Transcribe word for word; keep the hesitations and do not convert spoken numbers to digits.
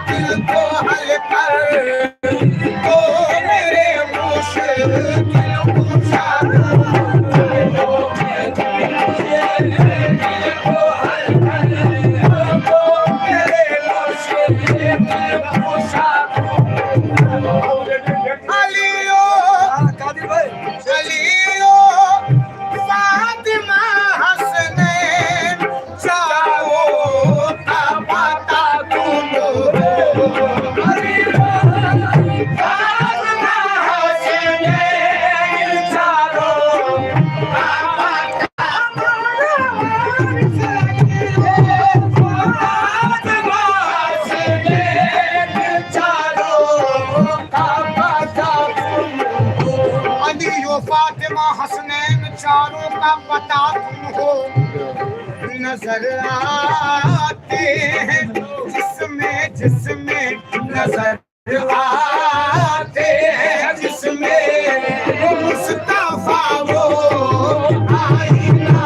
دل کو حل کر، تو میرے مشکل کشا۔ علیو، علیو، فاطمہ حسنین، چاروں کا پتا تم ہو۔ علیو، فاطمہ حسنین، چاروں کا پتا تم ہو۔ فاطمہ حسنین، چاروں علی و فاطمہ حسنین چاروں کا پتا تم ہو۔ نظر آتے ہیں جس میں، جس میں نظر آتے ہیں جس میں مصطفیٰ وہ آئینہ۔